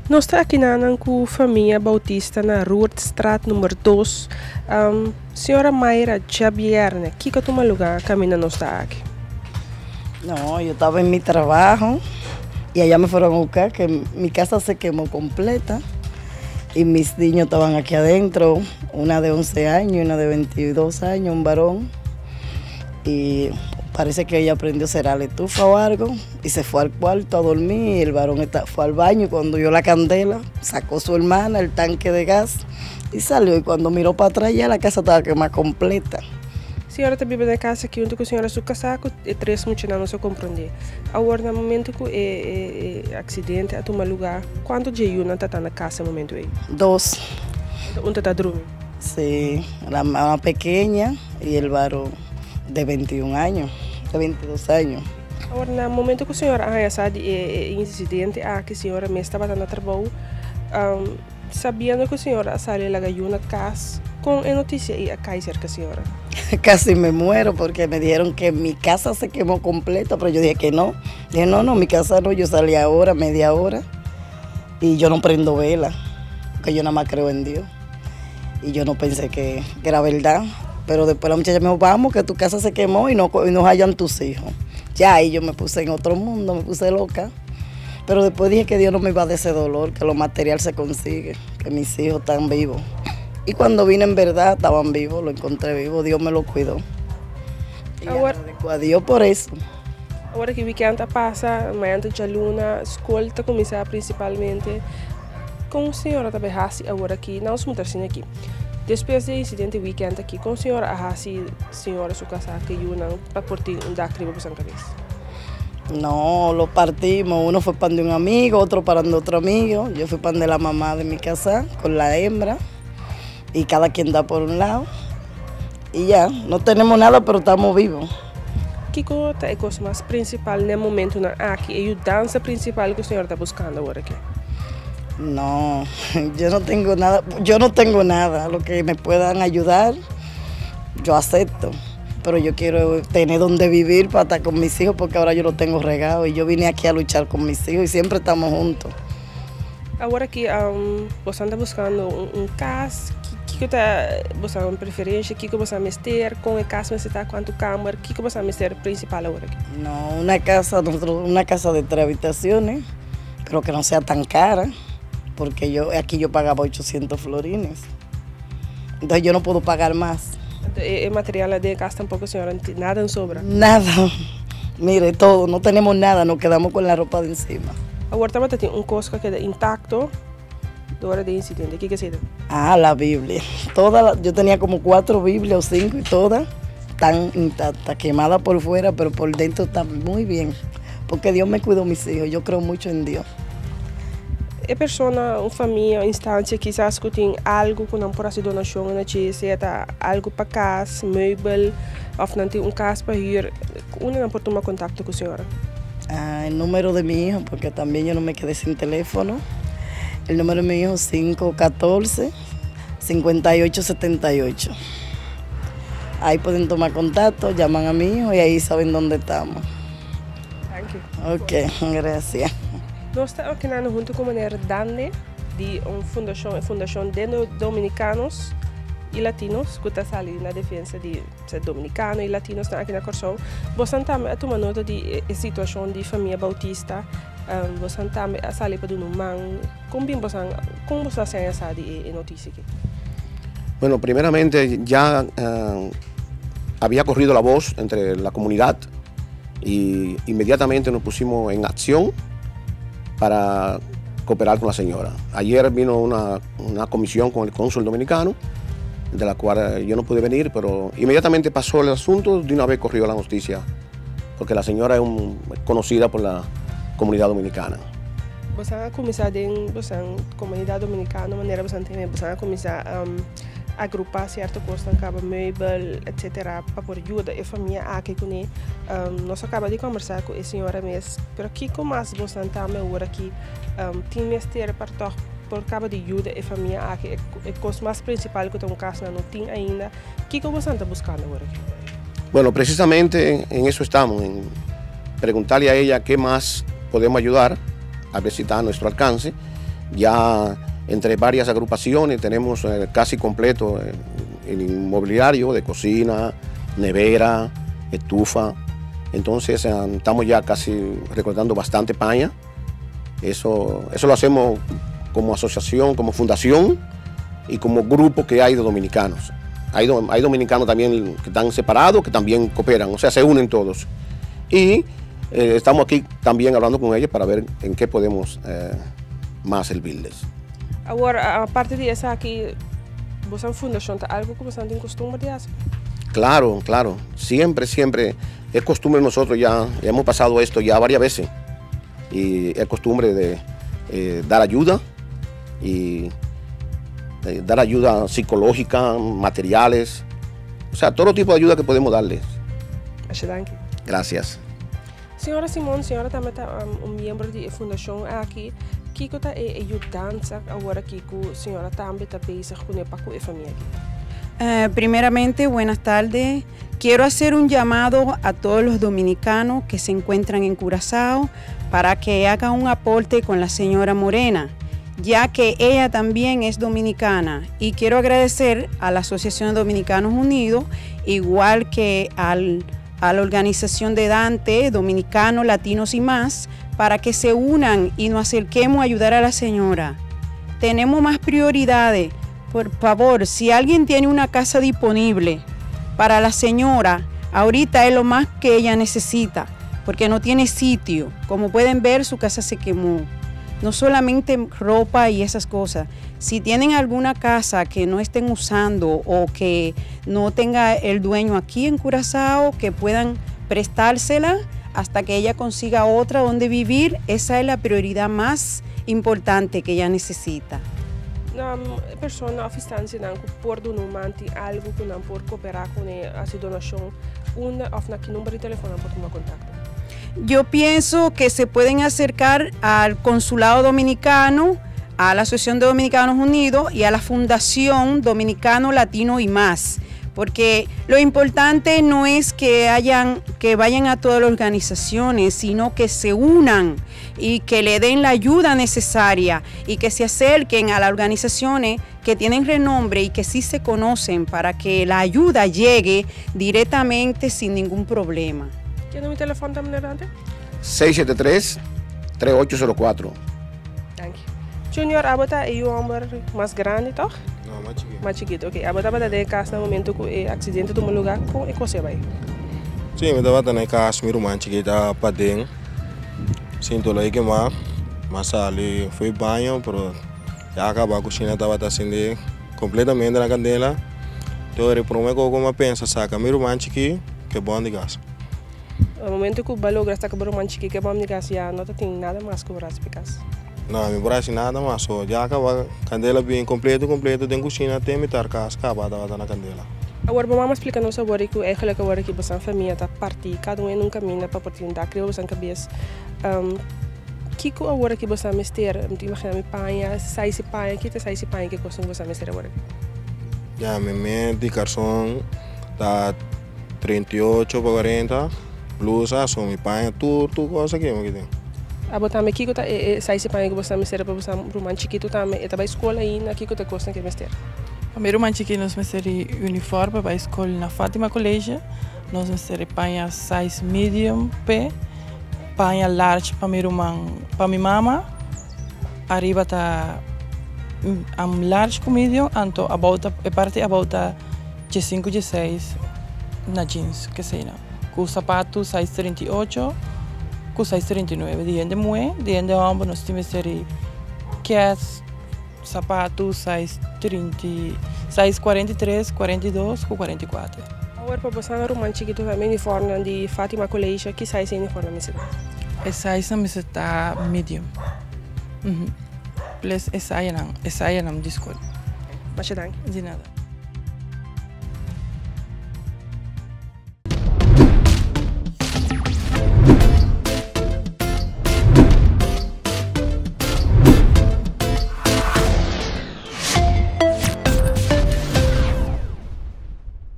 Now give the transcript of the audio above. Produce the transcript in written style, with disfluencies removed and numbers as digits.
Nos ta akinan ku famia Bautista na Roerdstraat number 2. Señora Mayra, djabièrnè, kiko a tuma lugá kaminda nos ta aki? No, yo estaba en mi trabajo y allá me fueron a buscar que mi casa se quemó completa y mis niños estaban aquí adentro, una de 11 años y una de 22 años, un varón. Y parece que ella aprendió a cerrar la estufa o algo y se fue al cuarto a dormir y el varón fue al baño y cuando vio la candela sacó su hermana el tanque de gas y salió y cuando miró para atrás ya la casa estaba quemada completa. Señora ta biba den kas aki huntu ku señora su kasá ku e tres muchanan no sa komprondé. Awor na momento ku e aksidente a tuma lugá, kuantu dje yunan ta ta na kas e momento ei? Dos. Un ta ta drumi? Sí, la más pequeña y el varón de 21 años, de 22 años. Awor na momento ku señora a haña sa di e insidente aki, señora mes tabata na trabou, sabiendo ku señora a sali laga yu na kas, kon e notisia ei a kai serka señora? Casi me muero porque me dijeron que mi casa se quemó completa, pero yo dije que no. Dije, no, no, mi casa no, yo salí ahora, media hora, y yo no prendo vela, porque yo nada más creo en Dios. Y yo no pensé que era verdad. Pero después la muchacha me dijo, vamos, que tu casa se quemó y no hallan tus hijos. Ya ahí yo me puse en otro mundo, me puse loca. Pero después dije que Dios no me iba a dar ese dolor, que lo material se consigue, que mis hijos están vivos. Y cuando vine en verdad estaban vivos, lo encontré vivo, Dios me lo cuidó. Y agradezco a Dios por eso. Awor ku weekend a pasa, mañan ta djaluna, skol ta kuminsá prinsipalmente. Kon señora ta hasi awor aki, nos muta aki. Despues di e insidente weekend aki, kon señora a hasi señora su kasá ku yunan pa por tin un dak riba boso kabes? No, lo partimos. Uno fue pan de un amigo, otro para de otro amigo. Yo fui pan de la mamá de mi casa con la hembra. Y cada quien da por un lado. Y ya, no tenemos nada, pero estamos vivos. Kiko ta e kos mas prinsipal na e momentonan aki, e yudansa prinsipal ku señora ta buskando awor aki? No, yo no tengo nada, yo no tengo nada. Lo que me puedan ayudar, yo acepto. Pero yo quiero tener donde vivir para estar con mis hijos, porque ahora yo lo tengo regado y yo vine aquí a luchar con mis hijos y siempre estamos juntos. Awor aki, bo ta buskando un kas, kiko ta bo preferensia, kiko bo mester, kon e kas mester ta, kuantu kamber, kiko bo mester prinsipal awor aki? No, una casa, nosotros, una casa de tres habitaciones, pero que no sea tan cara, porque yo aquí yo pagaba 800 florines. Entonces yo no puedo pagar más. E material di kas tampoko, señora, nada a sobra. Nada. Mire, todo, no tenemos nada, nos quedamos con la ropa de encima. Awor tambe tin un kos ku a keda intakto durante e insidente. Kiko ta esei? Ah, la Biblia. Yo tenía como cuatro Biblias o cinco y todas están intactas, quemadas por fuera, pero por dentro están muy bien. Porque Dios me cuidó mis hijos, yo creo mucho en Dios. E persona, un famia, un instansia, kisas ku tin algu ku nan por hasi donashon na dje, sea algu pa kas, meubel, òf nan tin un kas pa huur, unda nan por tuma kontakto ku señora? Ah, el número de mi hijo, porque también yo no me quedé sin teléfono. El número de mi hijo es 514-5878. Ahí pueden tomar contacto, llaman a mi hijo y ahí saben dónde estamos. Thank you. Ok, gracias. Nos ta aki huntu ku meneer Dande, di un fundashon, Fundashon de Dominicanos y Latinos, ku ta sali na defensa di dominikano i latino aki na Kòrsou. Bo tambe a tuma nota di e situashon di famia Bautista. Bo tambe a sali pa duna man. Kon bin bo kon bo a sa di e notisia aki? Bueno, primeramente ya había corrido la voz entre la comunidad y inmediatamente nos pusimos en acción para cooperar con la señora. Ayer vino una comisión con el cónsul dominicano, de la cual yo no pude venir, pero inmediatamente pasó el asunto, de una vez corrió la noticia, porque la señora es conocida por la comunidad dominicana. Bo a kuminsá den bo komunidat dominikano, manera bo tin, bo a kuminsá agrupá sierto kos, kaba meubel, etc., pa por yuda e famia aki kuné. Nos a kaba di kombersá ku e señora mes, pero kiko mas bo tambe awor aki tin mester pa toch por kaba di yuda e famia aki, e kos mas prinsipal ku ta un kas no tin ainda, kiko bo ta buskando awor aki? Bueno, precisamente en eso estamos, en preguntarle a ella qué más podemos ayudar, a ver si está a nuestro alcance. Ya entre varias agrupaciones tenemos casi completo el inmobiliario de cocina, nevera, estufa. Entonces estamos ya casi recortando bastante paña. Eso lo hacemos como asociación, como fundación y como grupo que hay de dominicanos. Hay dominicanos también que están separados, que también cooperan, o sea, se unen todos. Y estamos aquí también hablando con ellos para ver en qué podemos más servirles. Awor, aparte di esaki, boso fundashon, algo ku boso tin kustumber di hasi? Claro. Siempre, siempre. Es costumbre nosotros ya, ya hemos pasado esto ya varias veces. Y es costumbre de dar ayuda y dar ayuda psicológica, materiales, o sea, todo tipo de ayuda que podemos darles. Danki. Gracias. Señora Simón, señora tambe ta un miembro di e fundashon aki. Kiko ta e yudansa awor aki ku señora tambe ta bezig ku pa ku e famia aki? Primeramente, buenas tardes. Quiero hacer un llamado a todos los dominicanos que se encuentran en Curazao para que hagan un aporte con la señora Morena, ya que ella también es dominicana. Y quiero agradecer a la Asociación de Dominicanos Unidos, igual que a la organización de Dante, Dominicanos, Latinos y más, para que se unan y nos acerquemos a ayudar a la señora. Tenemos más prioridades. Por favor, si alguien tiene una casa disponible para la señora, ahorita es lo más que ella necesita, porque no tiene sitio. Como pueden ver, su casa se quemó. No solamente ropa y esas cosas. Si tienen alguna casa que no estén usando o que no tenga el dueño aquí en Curazao, que puedan prestársela hasta que ella consiga otra donde vivir, esa es la prioridad más importante que ella necesita. Persona òf instansianan ku por duna un man tin algu ku nan por kooperá kuné, hasi donashon, unda òf na ki number di telefòn por tuma kontakto? Yo pienso que se pueden acercar al Consulado Dominicano, a la Asociación de Dominicanos Unidos y a la Fundación Dominicano Latino y más. Porque lo importante no es que vayan a todas las organizaciones, sino que se unan y que le den la ayuda necesaria y que se acerquen a las organizaciones que tienen renombre y que sí se conocen para que la ayuda llegue directamente sin ningún problema. Ki number di telefòn tambe, Dante? 673-3804. Danki. Junior, abo ta e hòmber mas grandi, toch? No, mas chikitu. Mas chikitu, ok. Abo tabata den kas na momento ku e aksidente a tuma lugá, kon e kos a bai? Si, mi tabata na kas, mi ruman chikitu ta paden. Sinti holó kemá, m'a sali, fo'i baño, pero ya kaba kushina tabata sendé kompletamente na kandela. Anto, e promé kos ku m'a pensa, saka mi ruman chikitu, ku e bòm di gas. Na momento ku bo a logra saka ruman chikitu ku e bòm di gas, ya no tin nada mas ku pa kas. No, mi por nada mas, so, ya kaba kandela bin kompleto, kompleto, den kushina, te mitar kas, kaba tabata na kandela. Awor, ban splika nos awor ku eigenlijk awor ku boso famia ta partí, kada un den un kaminda pa por tin dak riba boso kabes. Kiko awor ku boso mester, mi ta imaginá mi paña, size paña, ki ta size paña ku kos boso mester awor? Ya, mi mes di karson ta 38 pa 40, blusa, so mi paña, tur kos aki, mi tin. Abo tambe, kiko ta e size paña ku boso mester pa boso ruman chikitu tambe, e ta bai skol ainda, kiko ta kos ku mester? Pa mi ruman chikitu nos mester uniforme pa skol na Fatima College. Nos mester paña size medium p'e, paña large pa mi ruman, pa mi mama. Ariba ta large ku medium, anto abou e parti abou ta 5, 16 na jeans, ku sea. Ku sapatu size 38, ku size 39. Di hende muhé, di hende hòmber nos tin kèts, sapatu size 30, size 43, 42 ku 44. Awor pa boso ruman chikitu tambe uniforme di Fatima College, ki size uniforme mester? E size mester ta medium. Plus esei nan di skol. Masha danki. Di nada.